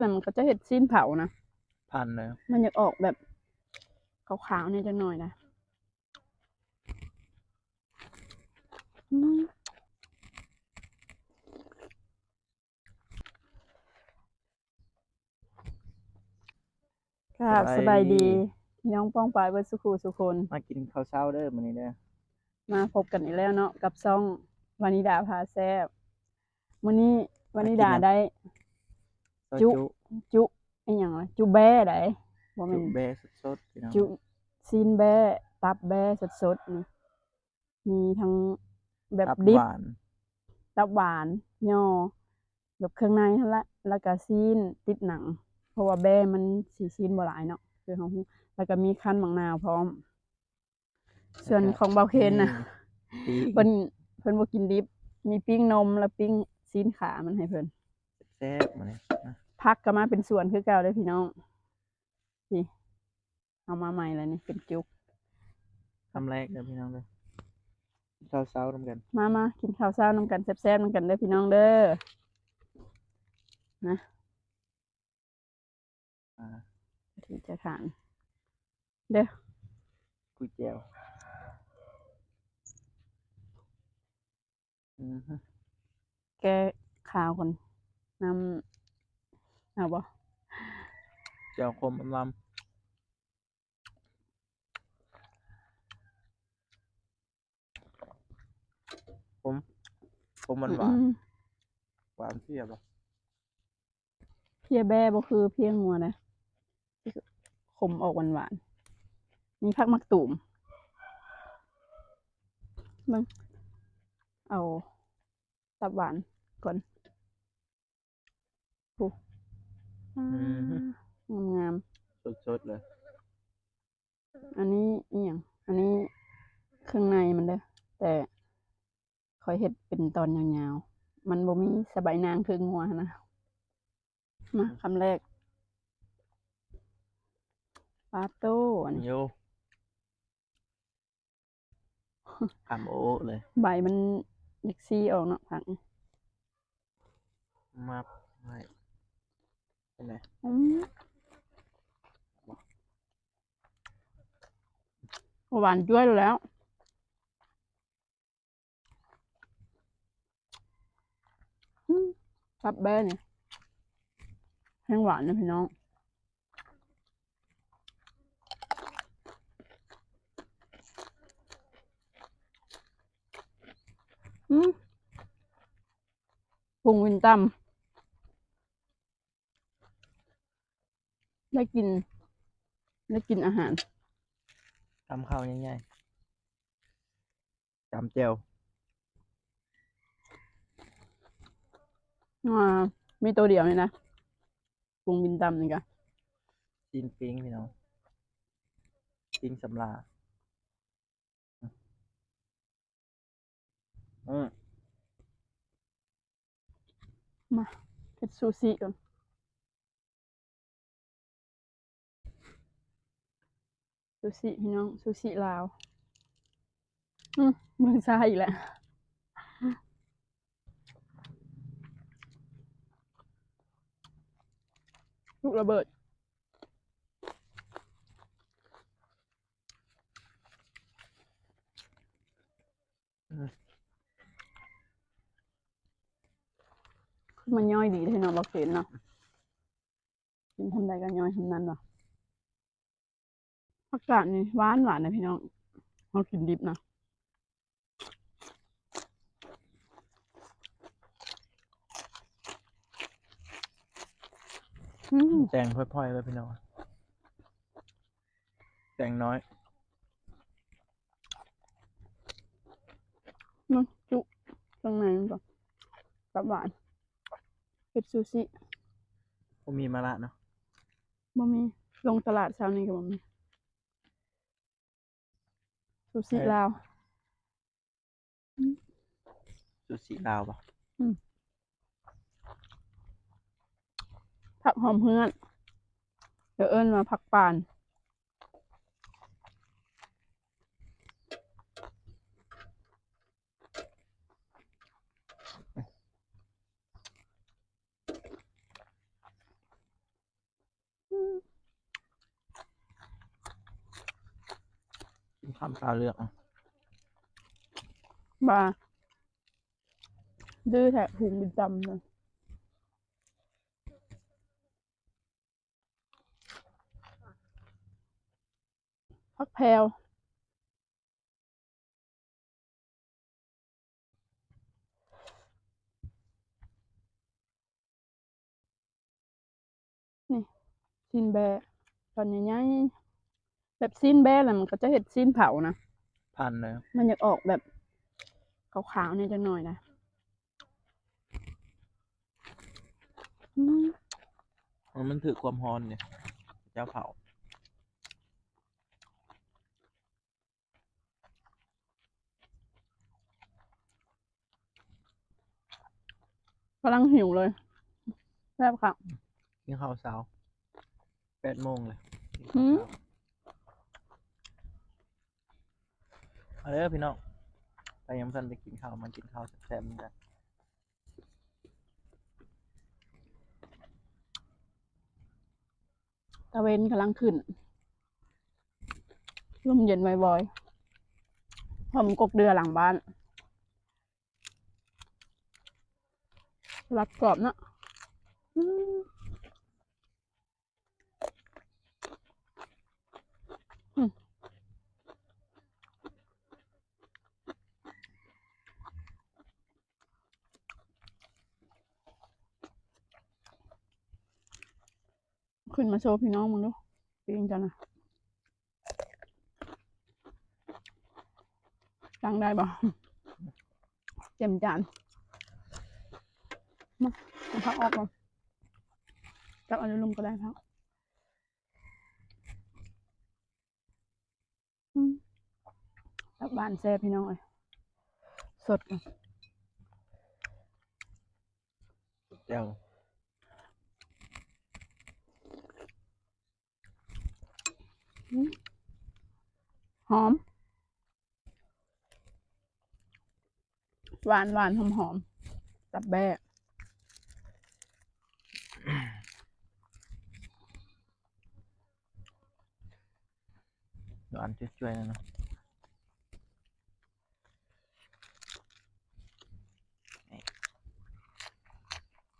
ນັ້ນມັນເຂົາເຈົ້າເຮັດຊີ້ນເຜົານະ ພັນເລີຍ ມັນຢາກອອກແບບຂາວໆແດ່ຈັກໜ່ອຍນະ. ອືມ ຄັບ ສະບາຍດີ ສະບາຍດີ ພີ່ນ້ອງປ້ອງປາຍເບິດສູ່ຄູ່ສູ່ຄົນ ມາກິນເຂົ້າເຊົ້າເດີມື້ນີ້ເດີ ມາພົບກັນອີກແລ້ວເນາະ ກັບຊ່ອງວານິດາພາແຊບ. ມື້ນີ້ວານິດາໄດ້ ມາກິນເຂົ້າເຊົ້າຈຸ ຈຸ ອີ່ຫຍັງລະ ຈຸແບ້ໃດ໋ ບໍ່ແມ່ນ ຈຸແບ້ສົດໆ ພີ່ນ້ອງ ຈຸຊີ້ນແບ້ ຕັບແບ້ສົດໆ ນີ້ ມີທັງແບບດິບ ຕັບຫວານ ຕັບຫວານ ຍໍ ແບບເຄື່ອງໃນຫັ້ນລະ ແລ້ວກະຊີ້ນຕິດໜັງ ເພາະວ່າແບ້ມັນຊິຊີ້ນບໍ່ຫຼາຍເນາະ ຄືເຮົາຮູ້ ແລ້ວກະມີຄັ້ນໝາກນາວພ້ອມ. ສ່ວນຂອງບ່າວເຄນນະ ເພິ່ນ ເພິ່ນບໍ່ກິນດິບ ມີປີ້ງນົມ ແລ້ວປີ້ງຊີ້ນຂາມັນໃຫ້ເພິ່ນ ແຊບໆ ມື້ນີ້ ຜັກກໍມາເປັນສວນຄືເກົ່າເດີພີ່ນ້ອງ ນີ້ ເອົາມາໃໝ່ແລ້ວນີ້ ເປັນຈຸກ ຄຳແລກເດີພີ່ນ້ອງເດີ ກິນເຂົ້າເຊົ້ານຳກັນ ມາໆ ກິນເຂົ້າເຊົ້ານຳກັນ ແຊບໆ ນຳກັນເດີພີ່ນ້ອງເດີ ນະ. ອ່າ ທີ່ຈະທານເດີ ກຸຍແຈ່ວ ອືຮຶ ແກ້ຄາວກ່ອນ ນ້ຳ ເອົາບໍ່ ແຈ່ວຂົມອຳລຳ. ຂົມ ຂົມຫວານໆ ອືມ ຫວານເພຍບໍ່ ເພຍແບ້ບໍ່ຄືເພຍງົວນະ ຂົມອອກຫວານໆ ມີຜັກໝາກຕູມ ເບິ່ງ ເອົາຕັບຫວານກ່ອນ ໂອ້ ອືມ ງາມໆ ສົດໆ ເລີຍ. ອັນນີ້ອີ່ຫຍັງ ອັນນີ້ເຄື່ອງໃນມັນເດີ ແຕ່ຂ້ອຍເຮັດເປັນຕອນຍາວໆ ມັນບໍ່ມີສະບາຍນາງຄືງົວຫັ້ນນະ. ມາ ຄຳແລກ ປາໂຕ ອັນນີ້ ໂຍ ຄຳໂອະເລີຍ ໃບມັນຢາກຊີອອກເນາະ ຜັກນີ້ ມັບໄວ້ ເປັນໃດ ອືມ ຫວານຈ້ວຍແລ້ວ ອືມ ຕັບແບ້ນີ້ແຮງຫວານນະພີ່ນ້ອງ ອືມ ພຸງວິນຕຳ ໄດ້ກິນ ໄດ້ກິນອາຫານ ຕຳເຂົ້າໃຫຍ່ໆ ຕຳແຈ່ວ ອ່າ ມີໂຕດຽວນີ້ນະ ປຸງບິນຕຳນີ້ກະ ຊີ້ນປີ້ງພີ່ນ້ອງ ປີ້ງສຳລາ ອືມ ມາເຮັດຊູຊິກ່ອນ ຊູຊິພີ່ນ້ອງ ຊູຊິລາວ ອືມ ມືຊ້າຍອີກແລ້ວ ລູກລະເບີດ. ອືມ ຄືມັນຍ່ອຍດີແທ້ເນາະ ບໍ່ເຄັນເນາະ ກິນສ່ຳໃດກໍຍ່ອຍສ່ຳນັ້ນເນາະ. ຜັກກາດນີ້ຫວານໆ ນະພີ່ນ້ອງ ເຮົາກິນດິບນະ. ອືມ ແຕງພອຍໆ ເລີຍພີ່ນ້ອງ ແຕງນ້ອຍ ມັນຈຸເຄື່ອງໃນມັນກໍ ກັບຫວານ ເຮັດຊູຊິ ບໍ່ມີມາລະເນາະ ບໍ່ມີ ລົງຕະຫຼາດເຊົ້ານີ້ກໍບໍ່ມີ. ຊູຊິລາວ ຊູຊິລາວບໍ່? ອືມ ຜັກຫອມເຮືອນ ເຂົາເອີ້ນວ່າຜັກປານ. ອ ທຳຕາເລືອກ ບາ ດື້ແທ້ ພຸງເປັນຕຳເລີຍ. ຜັກແພວ ນີ້ ຊີ້ນແບ້ ຕອນໃຫຍ່ໆ ແບບຊີ້ນແບ້ລະມັນກໍຈະເຮັດຊີ້ນເຜົານະ ພັນເລີຍ ມັນຢາກອອກແບບຂາວໆ ແດ່ຈັກໜ່ອຍນະ. ອືມ ເອີ ມັນຖືກຄວາມຮ້ອນເດ ເຈົ້າເຜົາ. ກຳລັງຫິວເລີຍ ແຊບຄັກ. ກິນເຂົ້າເຊົ້າ ແປດໂມງເລີຍ. ອືມ ມາເດີພີ່ນ້ອງ ໃຜຍັງບໍ່ທັນໄດ້ກິນເຂົ້າ ມາກິນເຂົ້າແຊບໆ ນຳກັນ. ຕາເວັນກຳລັງຂຶ້ນ ລົມເຢັນວອຍໆ ພ້ອມກົກເດື່ອຫຼັງບ້ານ ລັດກອບເນາະ. ອືມ ອືມ ຂຶ້ນມາໂຊພີ່ນ້ອງເບິ່ງດູ ປີ້ງເຈົ້ານະ ຕັ້ງໄດ້ບໍ່? ເຕັມຈານ. ມາ ເອົາຜັກອອກກ່ອນ ຕັກເອົາຢູ່ລຸ່ມກໍໄດ້ຜັກ. ອືມ ຕັບຫວານແຊບພີ່ນ້ອງເອີຍ ສົດກ່ອນ ແຈ່ວ ອືມ ຫອມ ຫວານໆ ຫອມໆ ຕັບແບ້ ຫວານຈ້ວຍໆ ເລີຍເນາະ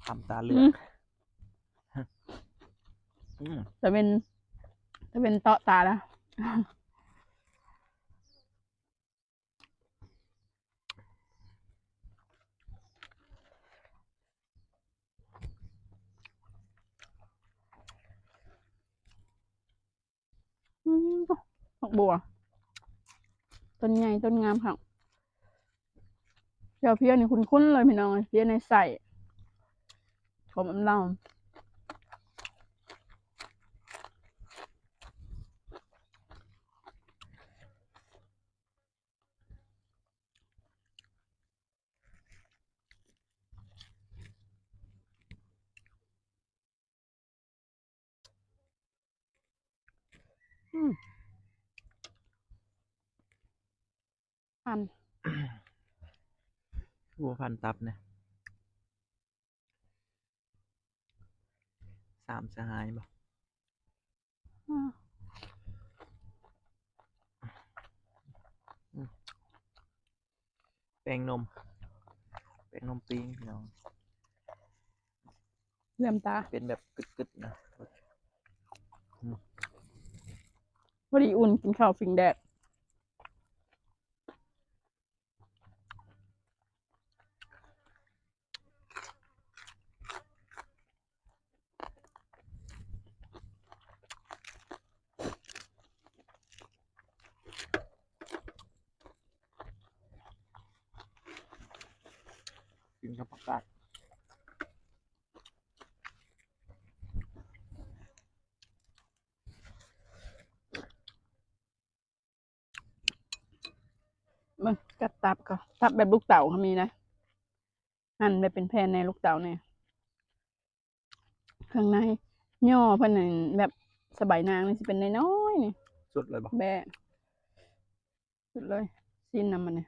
ທຳຕາເລືອກ ອືມ ອືມ ຕາເວັນ ຕາເວັນເຕາະຕາແລ້ວ. ອືມ ຜັກບົວ ຕົ້ນໃຫຍ່ຕົ້ນງາມຄັກ. ແຈ່ວພຽນີ້ຄຸ້ນໆ ເລີຍພີ່ນ້ອງເອີຍ ເພຍໃນໄສ້ ຂອງອຳລາວ. ອືມ ພັນ ຄືບໍ່ພັນຕັບແດ່ ສາມສະຫາຍບໍ່? ອືມ ແປ້ງນົມ ແປ້ງນົມປີ້ງພີ່ນ້ອງ ເຫຼື້ອມຕາ ເປັນແບບກຶດໆ ນະ ອືມ ພໍດີອຸ່ນ ກິນເຂົ້າຜິງແດດ. ກິນກັບຜັກກາດ. ເບິ່ງ ກັດຕັບກໍ ຕັບແບບລູກເຕົ່າກໍມີນະ ຫັ່ນແບບເປັນແຜ່ນແດ່ ລູກເຕົ່າແດ່ ເຄື່ອງໃນ ຍໍເພິ່ນນັ້ນແບບສະບາຍນາງນີ້ຊິເປັນນ້ອຍໆ ນີ້ ສຸດເລີຍບໍ່? ແບ້ ສຸດເລີຍ ຊີ້ນນຳມັນນີ້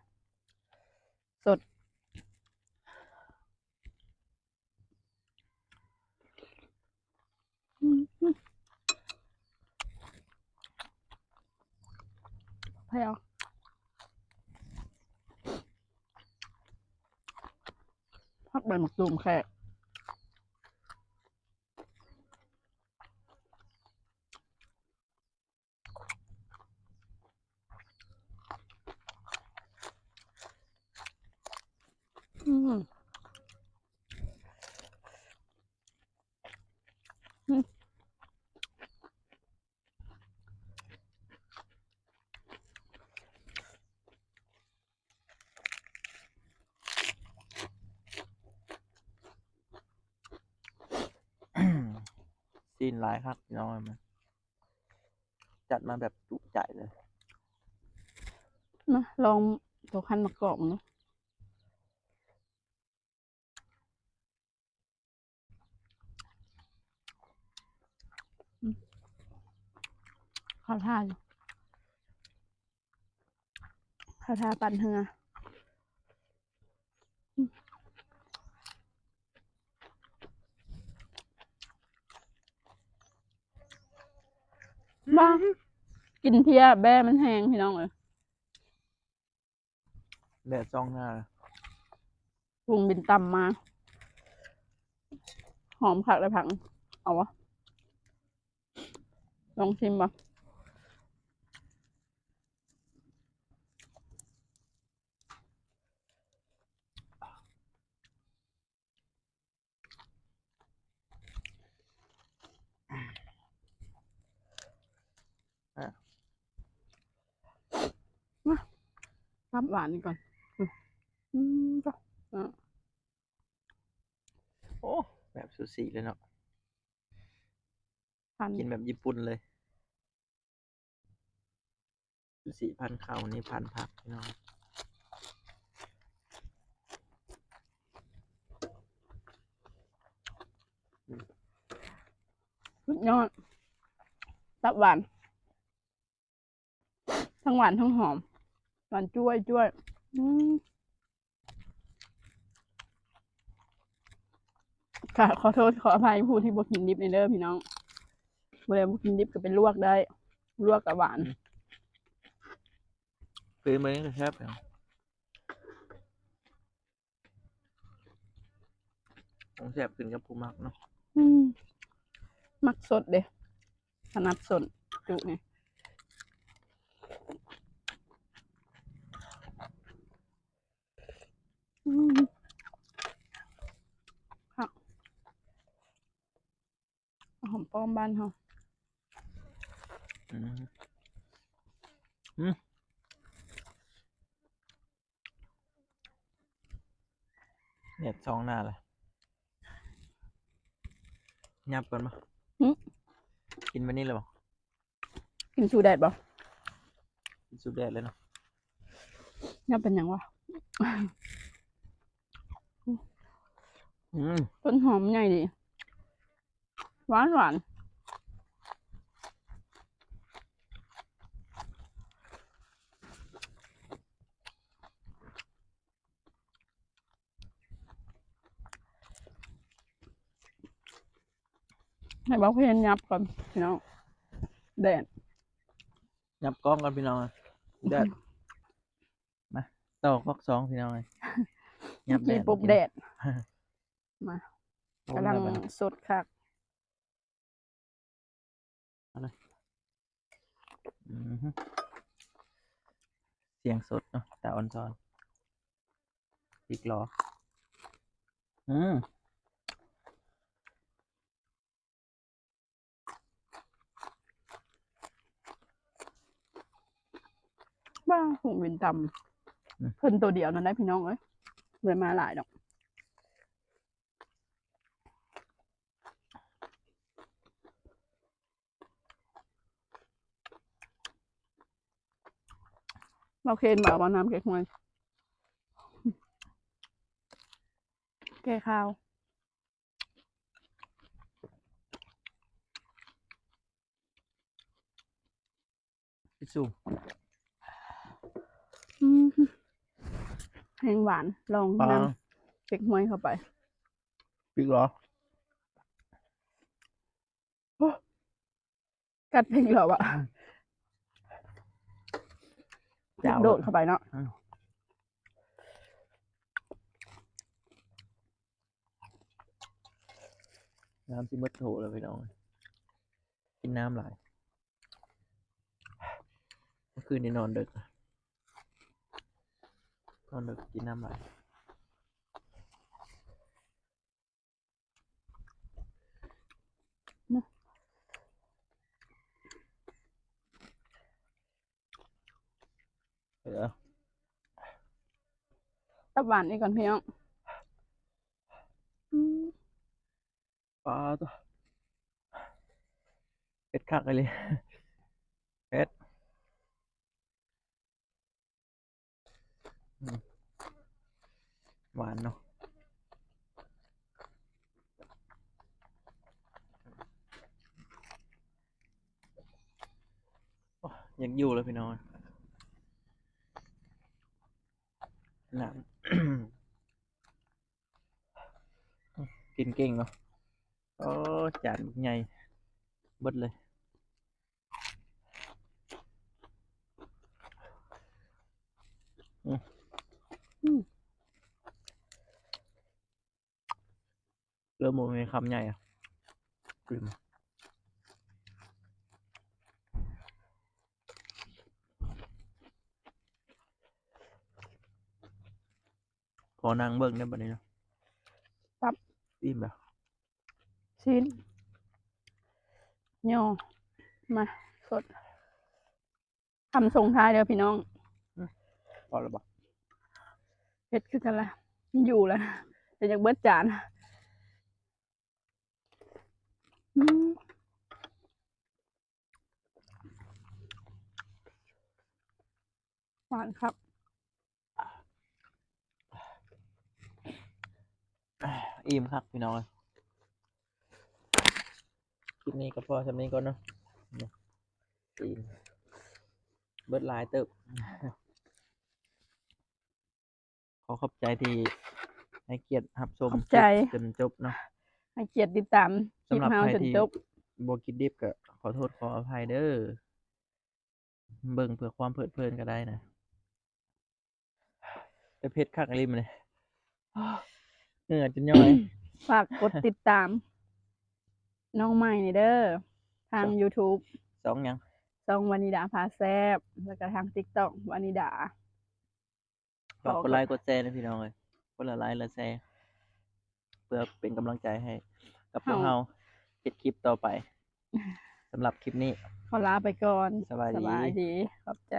ສົດ. ອືມ ອືມ ອືມ ແພ້ວ ຜັກໃບໝາກຕູມແຂກ. ອືມ ອືມ. ຊີ້ນຫຼາຍຄັກພີ່ນ້ອງເອີຍ ຈັດມາແບບຈຸໃຈເລີຍ. ມາລອງໂຕຄັນໝາກກອກເນາະ. ອືມ ເຂົ້າທ່າຢູ່ ເຂົ້າທ່າປັ່ນເຮືອ. ອືມ ມາ ກິນເພຍແບ້ມັນແຮງ ພີ່ນ້ອງເອີຍ. ແດດສ່ອງໜ້າ ຍຸງບິນຕ່ຳມາ ຫອມຄັກເລີຍຜັກ. ເອົາບໍ່? ລອງຊີມບໍ່? ອ່ະ ມາ ຕັບຫວານນີ້ກ່ອນ. ອືມ ອືມ ອ່ະ ໂອ້ ແບບຊູຊິເລີຍເນາະ ພັນ ກິນແບບຍີ່ປຸ່ນເລີຍ. ສີ່ພັນເຂົ້າ ນີ້ພັນຜັກ ພີ່ນ້ອງ. ສຸດຍອດ ຕັບຫວານ ທັງຫວານທັງຫອມ ຫວານຈ້ວຍໆ. ອືມ. ກະຂໍໂທດຂໍອະໄພຜູ້ທີ່ບໍ່ກິນດິບແດ່ເດີພີ່ນ້ອງ. ຜູ້ໃດບໍ່ກິນດິບກໍໄປລວກໄດ້ ລວກກະຫວານ. ອືມ ຄືມື້ນີ້ກະແຊບ ຂອງແຊບຂຶ້ນກັບຜູ້ມັກເນາະ. ອືມ ມັກສົດເດ້ ຖະໜັດສົດ ຈຸນີ້. ອືມ ຜັກຫອມປ້ອມບ້ານເຮົາ. ອືມ ອືມ ແດດສ່ອງໜ້າລະ ຫຍັບກ່ອນບໍ່? ຫື? ກິນມື້ນີ້ລະບໍ່? ກິນສູ້ແດດບໍ່? ກິນສູ້ແດດເລີຍເນາະ. ຍັງເປັນຫຍັງວະ? ອືມ ຕົ້ນຫອມໃຫຍ່ດີ ຫວານໆ. ໃຫ້ເບົາເພນຫຍັບກ່ອນພີ່ນ້ອງ ແດດ ຫຍັບກ້ອງກ່ອນພີ່ນ້ອງ ແດດ. ມາຕໍ່ຄອກສອງພີ່ນ້ອງເອີຍ ຫຍັບແດດ ປບແດດ. ມາ ໂອ້ ກຳລັງ ແລ້ວບັດນີ້ ສົດຄັກ. ເອົາເລີຍ ອືຮຶ ສຽງສົດເນາະ ຕາອ່ອນຊອນ ອີກຫຼໍ ອືມ ບ້າ ຫຸງເວັນຕຳ ອືມ ເພິ່ນໂຕດຽວນັ້ນໄດ໋ພີ່ນ້ອງເອີຍ ບໍ່ໄດ້ມາຫຼາຍດອກ. ເບົາເຄນບໍ່ເອົານ້ຳເກັກຮວຍ ແກ້ຄາວ. ທິດຊູ່ ອືມ ແຮງຫວານ ລອງ ປາ ນ້ຳເກັກຮວຍເຂົ້າໄປ ອີກຫຼໍ ໂອ້ ກັດເພງແລ້ວອະ ອືມ. ຍາວ ໂດດເຂົ້າໄປເນາະ ອືມ ນ້ຳຊິໝົດໂຖແລ້ວພີ່ນ້ອງ ກິນນ້ຳຫຼາຍ ເມື່ອຄືນນີ້ນອນເດິກ ນອນເດິກ ກິນນ້ຳຫຼາຍ. ເອີ ຕັບຫວານອີກກ່ອນພີ່ນ້ອງ ອືມ ປາໂທ້ ເຜັດຄັກອີ່ຫຼີ ເຜັດ. ອືມ ຫວານເນາະ ໂອ້ຍ ຢາກຢູ່ແລ້ວພີ່ນ້ອງ ນ້ຳ ກິນເກັ່ງເນາະ ໂອ້ ຈານບັກໃຫຍ່ ເບິດເລີຍ ອືມ ອືມ ເລີ່ມບໍ່ມີຄຳໃຫຍ່ ອືມ ຂໍນັ່ງເບິ່ງໄດ້ບັດນີ້ເນາະ ຕັບ ອີ່ມແລ້ວ ຊີ້ນ ຍໍ ມາ ສົດ ຄຳສົ່ງທ້າຍເດີພີ່ນ້ອງ ອືມ ພໍແລ້ວບໍ່ ເຜັດຄືກັນລະ ຢູ່ລະ ຈົນຢາກເບິດຈານ ອືມ ຫວານຄັກ. ອີ່ມຄັກພີ່ນ້ອງເອີຍ ຄລິບນີ້ກໍພໍສ່ຳນີ້ກ່ອນເນາະ ອີ່ມ ເບິດຫຼາຍເຕີບ ຂໍຂອບໃຈທີ່ໃຫ້ກຽດຮັບຊົມ ຂອບໃຈ ຄລິບຈົນຈົບເນາະ ໃຫ້ກຽດຕິດຕາມຄລິບເຮົາຈົນຈົບ ສຳລັບໃຜທີ່ບໍ່ກິນດິບກໍຂໍໂທດຂໍອະໄພເດີ. ເບິ່ງເພື່ອຄວາມເພີດເພີນກໍໄດ້ນະ ແຕ່ເຜັດຄັກອີ່ຫຼີມື້ນີ້ ເຫື່ອຈົນຍ້ອຍ ຝາກກົດຕິດຕາມນ້ອງໃໝ່ນີ້ເດີ ທາງ ຊ່ອງ ຢູທູບ ຊ່ອງຫຍັງ? ຊ່ອງວານິດາພາແຊບ ແລ້ວກໍທາງຕິກຕັອກ ວານິດາ ຝາກກົດໄລກົດແຊນະພີ່ນ້ອງເອີຍ ຄົນລະໄລລະແຊ ເພື່ອເປັນກຳລັງໃຈໃຫ້ກັບພວກເຮົາ ເຮົາເຮັດຄລິບຕໍ່ໄປ. ສຳລັບຄລິບນີ້ ຂໍລາໄປກ່ອນ ສະບາຍດີ ສະບາຍດີ ຂອບໃຈ.